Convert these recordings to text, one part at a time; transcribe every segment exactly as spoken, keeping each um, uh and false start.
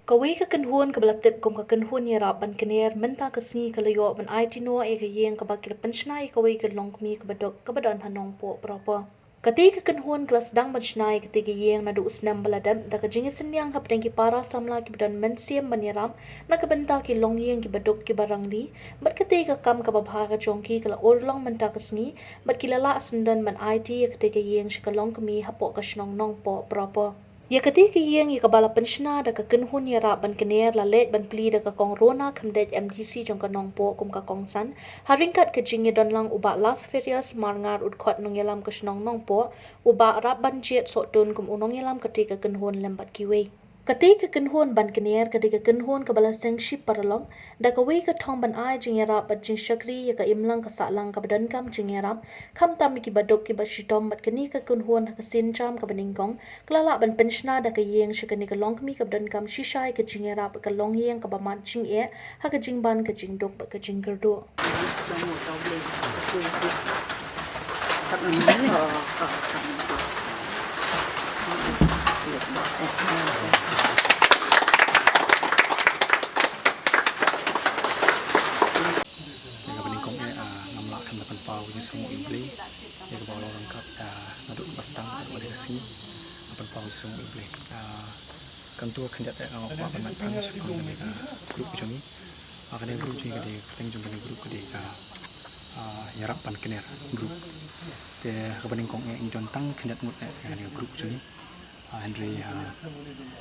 Kawei ka kynhun kaba la tip kum ka kynhun ïarap ban kner mynta ka sngi ka la ïoh ban aiti noh ïa ka ïing kaba ki la pynshna ïa kawei ka longkmie kaba duk kaba don ha Nongpoh proper. Katei ka kynhun ka la sdang ban shna ïa katei ka ïing naduh u snem ba la dep da ka jingïasynñiang hapdeng ki para samla kiba don mynsiem ban ïarap na ka bynta ki longïing kiba duk kiba rangli, bad katei ka kam kaba bha ka jong ki ka la urlong mynta ka sngi, bad ki la lah syndon ban aiti ïa katei ka ïing sha ka longkmie hapoh ka shnong Nongpoh proper. Ïa katei ka ïing ïa kaba la pynshna da ka kynhun ïarap ban kner la leit ban plie da ka Kong Rona Khymdeit, M D C jong ka Nongpoh, kum ka kongsan, ha ryngkat ka jingïadonlang u Bah Lasferius Marngar, u dkhot nongïalam ka shnong Nongpoh, u Bah Rapbanjied Sohtun kum u nongïalam katei ka kynhun lem bad kiwei. Katei ka kynhun ban kner ka dei ka kynhun kaba la seng shi paralok da kawei ka thong ban ai jingïarap bad jingshakri ïa ka imlang ka sahlang kaba donkam jingïarap, khamtam ïa kiba duk kiba shitom, bad kane ka kynhun ha ka sienjam kaba nyngkong ka la lah ban pynshna da ka ïing sha kane ka longkmie kaba donkam shisha ïa ka jingïarap, ka longïing kaba mad jingeh ha ka jingban ka jingduk bad ka jingkyrduh. Te kaba nyngkong eh, ah, ngam lah khlem da pynpaw ka jingsngewnguh ïa U Blei ïa kaba u la long ryngkat, ah, naduh ba sdang haduh ba dei ka sngi. Nga pynpaw ka jingsngewnguh ïa U Blei. Ah, kumto khyndiat eh nga kwah ban map than shaphang kane ka group ka jong ngi. Ah, kane ka group jong ngi ka dei, ka kyrteng jong kane ka group ka dei ka, ah, Ïarap Ban Kner group. Te kaba nyngkong eh ngi don tang khyndiat ngut eh ïa kane ka group ka jong ngi. Ah, hynrei, ah,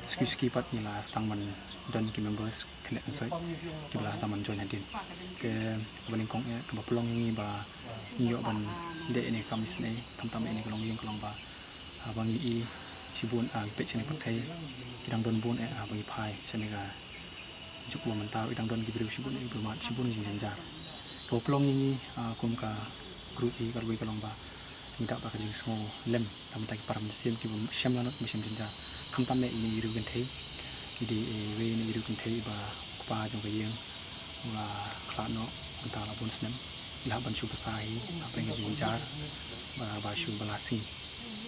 suki suki pat ngi la sdang ban don ki members khyndiat khynsoit kiba la sdang ban join hadien. Te kaba nyngkong eh kaba pynlong ïa ngi ba ngi ïoh ban leh ïa kane ka kam isynei, khamtam ïa kane ka longïing ka long ba, ah, ba ngi i shibun, ah, ngi peit shane pyrthei ki dang don bun eh, ah, ba ngi phai shane ka juk ba mynta i dang don ki briew shibun eh, ki briew mad shibun, ki jingjynjar. Kaba pynlong ïa ngi, ah, kum ka group hi kawei ka long ba ngi dap da ka jingsngew lem na ka bynta ki para mynsiem kiba shem lanot, ba shem jynjar. Khamtam eh ine i riew kynthei, i dei iwei ine i riew kynthei ba u kpa jong ka ïing u la khlad noh mynta la bun snem. I la hap ban shu basa hi hapdeng ka jingjynjar ba, ba shu ba la sngi.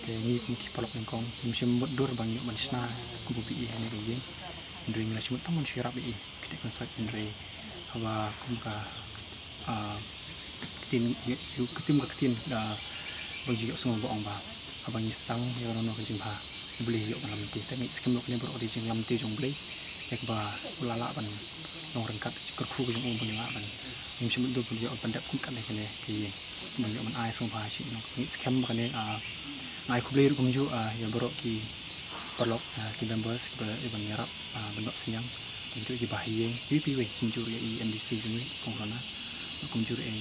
Te ngi kum ki paralok nyngkong ngim shym mutdur ba ngi ïoh ban shna kumba phi i ha kane ka ïing. Hynrei ngi la shu mut tang ban shu ïarap ïa i. Kyndiat kynsoit, hynrei haba kum ka, ah, ktien, ktien, ktien ka ktien, ah, ba ngi ju ïohsngew ba ong ba haba ngi sdang ïa kano kano ka jingbha, U Blei u ïoh ban lamti. Te nga ngeit skhem ruh kane baroh ka dei jinglamti jong U Blei ïa kaba u la lah ban long ryngkat ka jingkyrkhu ka jong u ba ngi lah ban, ngim shym mutdur ba ngi ïoh ban dep kum kane, kane ka ïing. Ban ïoh ban ai sngewbha sha ngi. Nga ngeit skhem ba kane, ah, nga ai khublei ruh kumjuh, ah, ïa baroh ki paralok, ah, ki members kiba ïoh ban ïarap, ah, ban noh synñiang. Kumjuh kiba ha ïing, iwei pa iwei, kumjuh ruh ïa i M D C jong ngi, Kong Rona. Kumjuh ruh ïa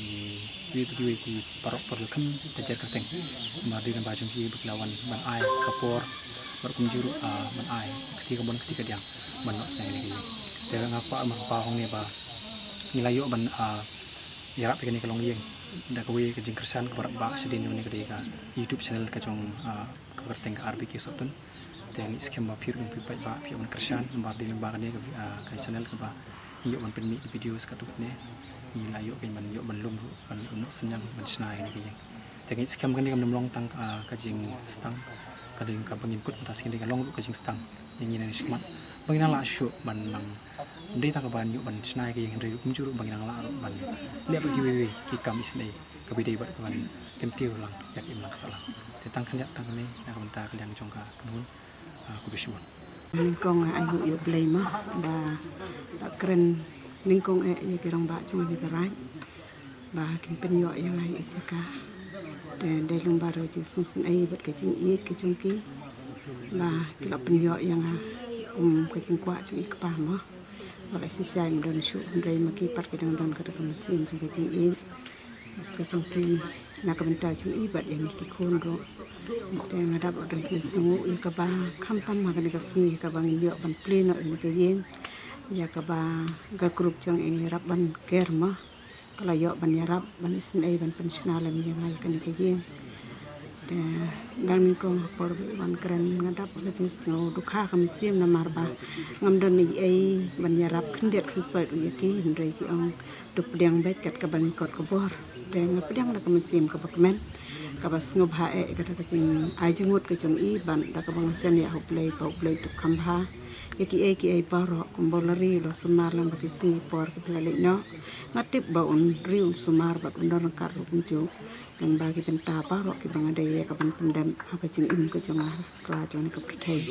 iwei pa iwei ki paralok paralok kynja kyrteng. Namar dei lyngba jong ki ba ki la wan ban ai ka por, bad kumjuh ruh, ah, ban ai kti kaba bun kti kaba diang ban noh synñiang ïa ka ïing. Te nga kwah ban pynpaw hangne ba ngi la ïoh ban, ah, ïarap ïa kane ka longïing da kawei ka jingkyrshan kaba radbah shadien jong kane ka dei ka YouTube channel ka jong, ah, kaba kyrteng ka R B K Sohtun. Te nga ngeit skhem ba phi ruh phi paidbah phi ïoh ban kyrshan namar dei lyngba kane ka, ah, ka channel kaba ngi ïoh ban pynmih ki videos katto katne. Ngi la ïoh ban, ïoh ban lum ruh ban, ban noh synñiang ban shna ïa kane ka ïing. Te nga ngeit skhem kane kam long tang, ah, ka jingsdang, ka dei kaba ngin kut mynta sngi, ka long ruh ka jingsdang ïa ngi na ka shakhmat ba ngin nang lah shuh ban nang, ym dei tang kaba ngi ïoh ban shna ïa ka ïing hynrei kumjuh ruh ba ngin nang lah ruh ban leh bad kiwei kiwei ki kam isynei kaba dei bad kaban kyntiew lang ïa ka imlang ka sahlang. Te tang khyndiat tang kane na ka bynta ka liang jong ka kynhun, ah, khublei shibun. Nyngkong nga ai nguh ïa U Blei mo ba, ba kren nyngkong eh ïa ki rangbah jong kane ka raid ba kin pynïoh ïa nga ïa ka jaka. Te dei lyngba ruh ka jingsngewsynei bad ka jingïeit ka jong ki ba ki la pynïoh ïa nga kum ka jingkwah jong i kpa mo. Ba la shisha ngam don shuh hynrei ma ki pat ki dang don kata ka mynsiem ka jingïeit ka jong ki na ka bynta jong i bad ïa ngi ki khun ruh. Te nga dap da ka jingsngewnguh ïa kaba khamtam ha kane ka sngi kaba ngin ïoh ban plie noh ïa kane ka ïing, ïa kaba ka group jong i Ïarap Ban Kner mo ka la ïoh ban ïarap ban isynei ban pynshna lem ïa nga ïa kane ka ïing. Te dang nyngkong ha por ba wan kren nga dap ka jingsngew dukha ka mynsiem namar ba ngam don ei ei ban ïarap khyndiat khynsoit ïa ki, hynrei ki ong to pdiang beit kat kaba ngi kot ka bor. Te nga pdiang da ka mynsiem kaba kmen, kaba sngewbha eh kata ka jingai jingmut ka jong i bad da kaba nga shaniah ha U Blei ba U Blei u tip kham bha Ïa kiei kiei baroh kumba u la ri u la sumar lyngba ki sngi por kiba la leit noh. Nga tip ba un ri un sumar bad un don ryngkat ruh kumjuh lyngba ki bynta baroh kiba nga dei ïa ka ban pyndep ha ka jingim ka jong nga ha sla jong kane ka pyrthei.